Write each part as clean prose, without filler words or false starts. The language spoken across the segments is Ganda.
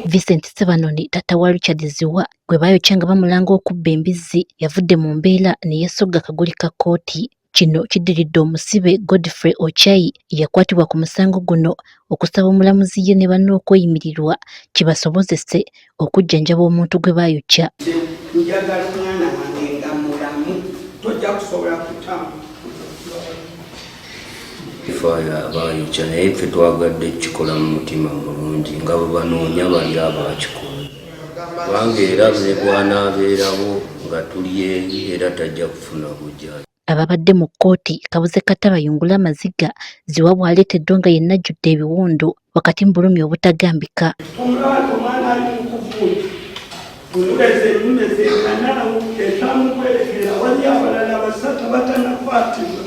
Vincent Ssebanoni taata wa Richard Zziwa gwe baayokya nga bamulanga okubba embizzi yavudde mu mbeera ne yeesogga akaguli ka kkooti. Kino kiddiridde omusibe Godfrey Ochai eyakwatibwa ku musango guno okusaba omulamuzi ye ne banne okweyimirirwa kibasobozese okujjanjaba omuntu gwe baayokya. Njagala omwana wange nga mulamu, tojja kusobola kutambula. Faayo abaayokya naye ffe twagadde kukikola mu mutima mulungi nga bwe banoonya bali abaakikola kubanga era ne bw'anaabeerawo nga tuli eri era tajja kufuna bujjanjabi. Ababadde mu kkooti kabuze kata bayungule amaziga Zziwa bw'aleeteddwa nga yenna ajjudde ebiwundu wakati mu bulumi obutagambika. Omulaba nti omwana ali mu kuvunja nguleze ennume zenkanawo etamukwerekera wali abalala basatu abatanakwatibwa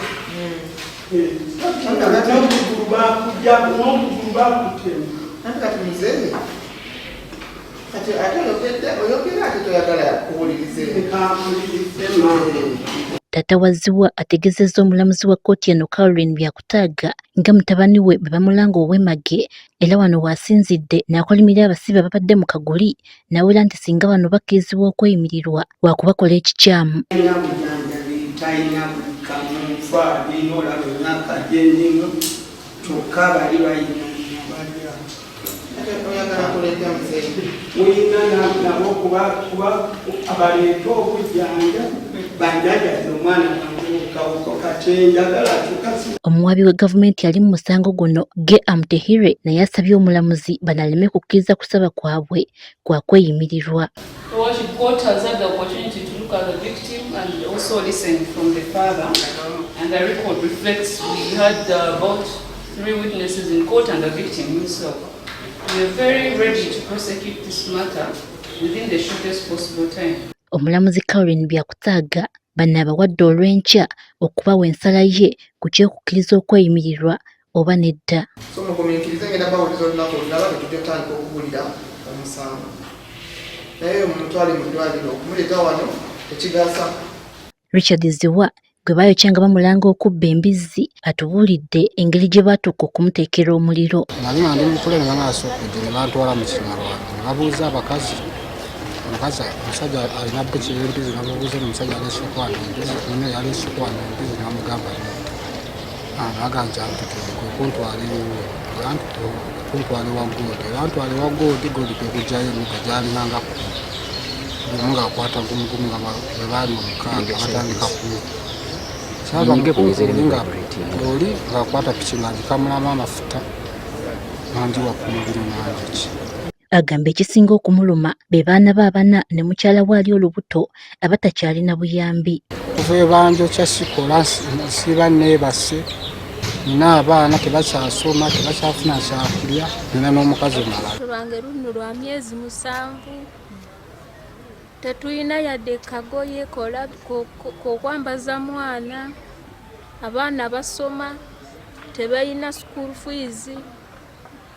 n'okugulu bakujja n'okugulu bakutema. Anti kati muzeeyi kati ate oyogedde oyogera ate toyagala kuwulirize. Nkampulirize maama. Taata wa Zziwa ategezezza omulamuzi wa kkooti eno Caroline Byakutaaga nga mutabani we bwe bamulanga ow'emage era wano w'asinzidde n'akolimira abasibe ababadde mu kaguli n'awera nti singa bano bakkirizibwa okweyimirirwa waakubakola ekikyamu. Talina bujanjabi, talina kamunfa, alina olaba emyaka gyendimu kyokka bali balina balya. Oyagala kuleeta muzeeyi. Mulina nabo kuba kuba abaleete obujjanja banjajaze omwana wange okawuka kati njagala kyokka si Omuwaabi wa gavumenti ali mu musango guno Ge Amutehire naye asabye omulamuzi banaleme kukkiriza kusaba kwabwe kwa kweyimirirwa. The worship court has had the opportunity to look at the victim and also listen from the father. And the record reflects we had about three witnesses in court and the victim himself. We are very ready to prosecute this matter within the shortest possible time. Omulamuzi Caroline Byakutaaga bano abawadde olw'enkya okubawa ensala ye ku ky'okukkiriza okweyimirirwa oba nedda. So mugumiikirize, ngenda bawuliza olunaku olulala lwe tujja kutandika okuwulira omusango, naye omutwale mu ddwaliro, okumuleeta wano tekigasa. Richard Zziwa gwe baayokya nga bamulanga okubba embizzi atubuulidde engeri gye baatuuka okumuteekera omuliro. Nali nga ndi mutule ne banasookedde ne bantwala mu Kinyarwanda ne babuuza abakazi, omukazi omusajja alina buki y'embizi, bamubuuza omusajja aleese kwana embizi, muno yaleese kwana embizi, ne bamugamba baga nti antugende kwe kuntwala ewuwe, kuntwala ewa Godi, era ntwala ewa Godi, Godi kwe kugjayo emiggo gyalinanga 10, buli omu ng'akwata gumugumu, nga bwe baali omukaaga batandika ku kyava oli nga oli ng'akwata piki ng'agikamulamu amafuta nangiwa ku mubiri nanjoki. Agamba ekisinga okumuluma be baana be abana ne mukyala we ali olubuto abatakyalina buyambi. Kuva ebanjokya sikola, siba neebase, nina abaana tebakyasoma, tebakyafuna kyakulya, nina n'omukazi omulala. Lwange luno lwa myezi 7, tetulina yadde kagoye kokwambaza mwana. Abaana basoma tebalina school fees,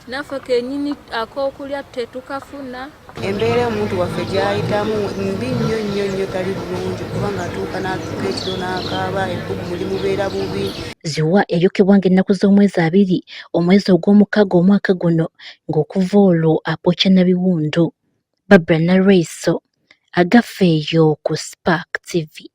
naffe kenyini akokulya tetukafuna. Embeera omuntu waffe gyayitamu mbi nnyo nnyo nnyo, tali bulungi kubanga atuuka n'atuuka ekiro n'akaaba, ebbugumu limubeera bubi. Zziwa yayokebwa ng'ennaku z'omwezi 20 omwezi ogw'omukaaga omwaka guno, ng'okuva olwo apokya na biwundu. Barbara Nalweyiso, Agafeeyo ku Spark TV.